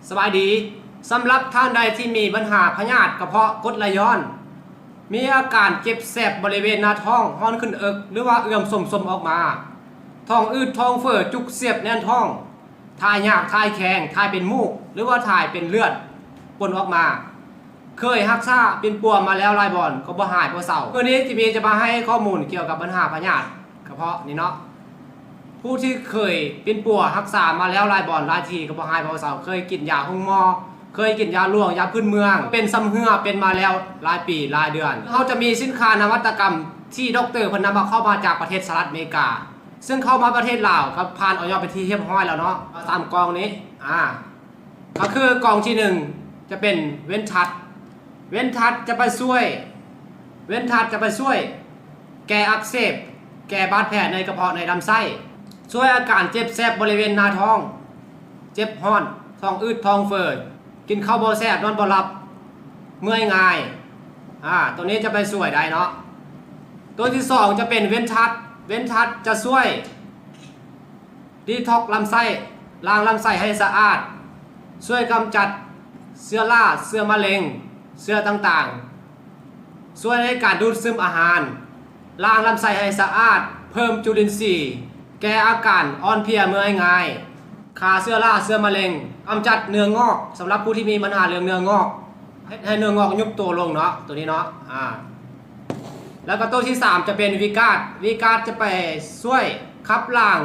ສະບາຍດີ. ສຳລັບທ່ານໃດທີ່ມີບັນຫາພະຍາດກະເພາະກົດໄຫຼຍ້ອນ, ມີອາການເຈັບແສບບໍລິເວນໜ້າທ້ອງ, ຮ້ອນຂຶ້ນເອິກ ຫຼືວ່າເອື້ອມສົມໆອອກມາ, ທ້ອງອືດທ້ອງເຟີ, ຈຸກສຽບແໜ້ນທ້ອງ, ຖ່າຍຍາກ, ຖ່າຍແຂງ, ຖ່າຍເປັນມູກ ຫຼືວ່າຖ່າຍເປັນເລືອດປົນອອກມາ, ເຄີຍຮັກສາປິ່ນປົວມາແລ້ວຫຼາຍບ່ອນກໍບໍ່ຫາຍບໍ່ເຊົາ. ມື້ນີ້ຈິມີຈະມາໃຫ້ຂໍ້ມູນກ່ຽວກັບບັນຫາພະຍາດກະເພາະນີ້ເນາະ. ຜູ້ທີ່ເຄີຍປິ່ນປົວຮັກສາມາແລ້ວຫຼາຍບ່ອນຫຼາຍທີ່ກໍບໍ່ຫາຍບໍ່ເຊົາ, ເຄີຍກິນຢາໂຮງໝໍ, ເຄີຍກິນຢາຫຼວງ, ຢາພື້ນເມືອງ, ເປັນຊຳເຮື້ອ, ເປັນມາແລ້ວຫຼາຍປີຫຼາຍເດືອນ. ເຮົາຈະມີສິນຄ້ານະວັດຕະກຳທີ່ດັອກເຕີເພິ່ນນຳເອົາເຂົ້າມາຈາກປະເທດສະຫະລັດອາເມລິກາ, ເຊິ່ງເຂົ້າມາປະເທດລາວກໍຜ່ານ ອອຍ ເປັນທີ່ຮຽບຮ້ອຍແລ້ວເນາະ. ສາມກ່ອງນີ້ ອາ ກໍຄືກ່ອງທີໜຶ່ງຈະເປັນເວັນທັດ. ເວັນທັດຈະໄປຊ່ວຍ, ເວັນທັດຈະໄປຊ່ວຍແກ້ອັກເສບ, ແກ້ບາດແຜໃນກະເພາະ, ໃນລຳໄສ້, ຊ່ວຍອາການເຈັບແສບບໍລິເວນໜ້າທ້ອງ, ເຈັບຮ້ອນ, ທ້ອງອືດ, ທ້ອງເຟີ, ກິນເຂົ້າບໍ່ແຊບ, ນອນບໍ່ຫຼັບ, ເມື່ອຍງ່າຍ. ອາ ໂຕນີ້ຈະໄປຊ່ວຍໄດ້ເນາະ. ໂຕທີສອງຈະເປັນເວັນທັດ. ເວັນທັດຈະຊ່ວຍ ດີທັອກລຳໄສ້, ລ້າງລຳໄສ້ໃຫ້ສະອາດ, ຊ່ວຍກຳຈັດເຊື້ອລາ, ເຊື້ອມະເລັງ, ເຊື້ອຕ່າງໆ, ຊ່ວຍໃນການດູດຊຶມອາຫານ, ລ້າງລຳໄສ້ໃຫ້ສະອາດ, ເພີ່ມຈຸລິນຊີ, ແກ້ອາການອ່ອນເພຍເມື່ອຍງ່າຍ, ຂ້າເຊື້ອລາ, ເຊື້ອມະເລັງ, ກຳຈັດເນື້ອງອກ. ສຳລັບຜູ້ທີ່ມີບັນຫາເລື່ອງເນື້ອງອກ, ເຮັດໃຫ້ເນື້ອງອກຍຸບໂຕລົງເນາະ, ໂຕນີ້ເນາະ. ອາ ແລ້ວກໍໂຕທີສາມຈະເປັນວິກາດ. ວິກາດຈະໄປຊ່ວຍຂັບລ້າງ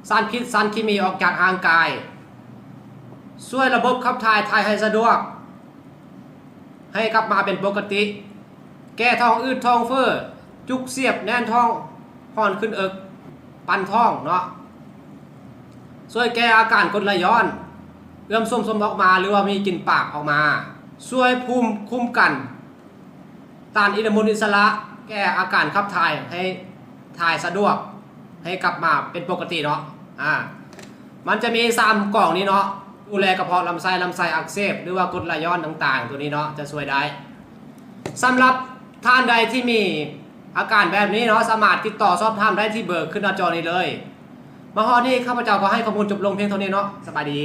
ສານພິດສານເຄມີອອກຈາກຮ່າງກາຍ, ຊ່ວຍລະບົບຂັບຖ່າຍ ຖ່າຍໃຫ້ສະດວກ ໃຫ້ກັບມາເປັນປົກກະຕິ, ແກ້ທ້ອງອືດທ້ອງເຟີ, ຈຸກສຽບແໜ້ນທ້ອງ, ຮ້ອນຂຶ້ນເອິກ, ປັ່ນທ້ອງເນາະ, ຊ່ວຍແກ້ອາການກົດໄຫຼຍ້ອນ, ເອື້ອມສົມໆອອກມາ ຫຼືວ່າມີກິ່ນປາກອອກມາ, ຊ່ວຍພູມຄຸ້ມກັນ ຕ້ານອະນຸມູນອິດສະຫຼະ, ແກ້ອາການຂັບຖ່າຍໃຫ້ຖ່າຍສະດວກ, ໃຫ້ກັບມາເປັນປົກກະຕິເນາະ. ອາ ມັນຈະມີສາມກ່ອງນີ້ເນາະ, ດູແລກະເພາະລຳໄສ້, ລຳໄສ້ອັກເສບ ຫຼືວ່າກົດໄຫຼຍ້ອນຕ່າງໆ ໂຕນີ້ເນາະ ຈະຊ່ວຍໄດ້. ສຳລັບທ່ານໃດທີ່ມີອາການແບບນີ້ເນາະ, ສາມາດຕິດຕໍ່ສອບຖາມໄດ້ທີ່ເບີຂຶ້ນໜ້າຈໍນີ້ເລີຍ. ມາຮອດນີ້ ຂ້າພະເຈົ້າກໍໃຫ້ຂໍ້ມູນຈົບລົງພຽງເທົ່ານີ້ເນາະ. ສະບາຍດີ.